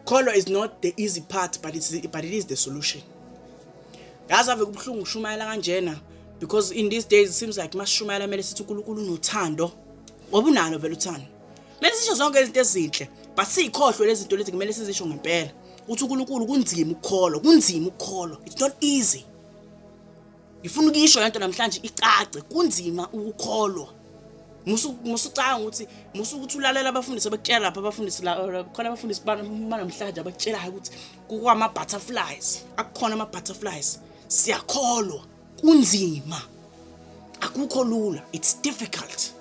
Ukukholwa is not the easy part, but it is the solution. Yazi, ave kubuhlungu ukushumayela kanjena, because in these days it seems like masishumayela kumele sithi uNkulunkulu unothando, ngoba unalo vele uthando. Kumele sisho zonke izinto ezinhle, but siyikhohlwe lezi zinto lezi kumele sizisho ngempela, ukuthi uNkulunkulu kunzima ukukholwa, kunzima ukukholwa. It's not easy. Ngifuna ukuyisho lento namhlanje icace: kunzima ukukholwa. Musucanga ukuthi musukuthi ulalela abafundisi abakutshela lapha, abafundisi la khona, abafundisi banamhlanje abakutshelayo ukuthi kukwama butterflies. Akukhona ama butterflies. Siyakholwa, kunzima, akukho lula. It's difficult.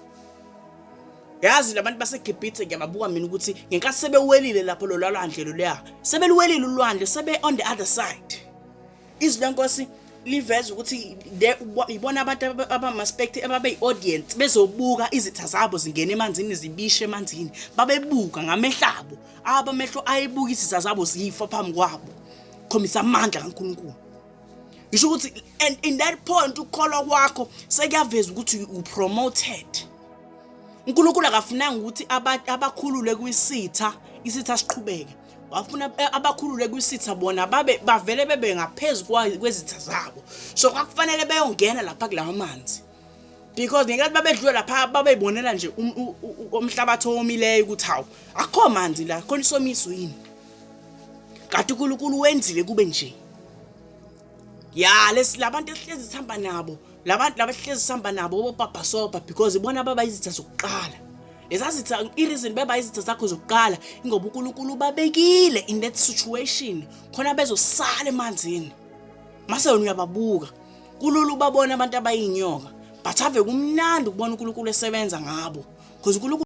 Yazi, labantu baseGibhithe, ngiyababuka mina ukuthi ngenkathi sebewelile lapho lo lwandle loluya, sebeluwelile ulwandle, sebe on the other side, izwi leNkosi liveza ukuthi ibona abantu abama-spect ababeyi-audience bezobuka izitha zabo zingena emanzini, zibishe emanzini. Babebuka ngamehlo abo, abamehlo ayebuka izitha zabo zifa phambi kwabo, khombisa amandla kaNkulunkulu. Ngisho ukuthi and in that point ukukholwa kwakho sekuyaveza ukuthi u-promoted. UNkulunkulu akafunanga ukuthi abakhulule kwisitha, isitha siqhubeke. Wafuna abakhulule kwisitha, bona babe bavele bebe ngaphezu kwezitha zabo. So kwakufanele beyongena lapha kulawa manzi, because ngenkathi babedlula lapha babeyibonela nje umhlabathi owomileyo ukuthi hawu, akukho manzi la khona, isomiso yini? Kanti uNkulunkulu wenzile kube nje. Ya, lesi labantu esihlezi sihamba nabo, labantu laba esihlezi sihamba nabo obopapa soba, because ibona baba izitha zokuqala. Leza zitha, i-reason beba izitha zakho zokuqala ingoba uNkulunkulu ubabekile in that situation khona bezosala emanzini, mase wena uyababuka. Kulula ubabona abantu abayinyoka, but ave kumnandi ukubona uNkulunkulu esebenza ngabo, because uNkulunkulu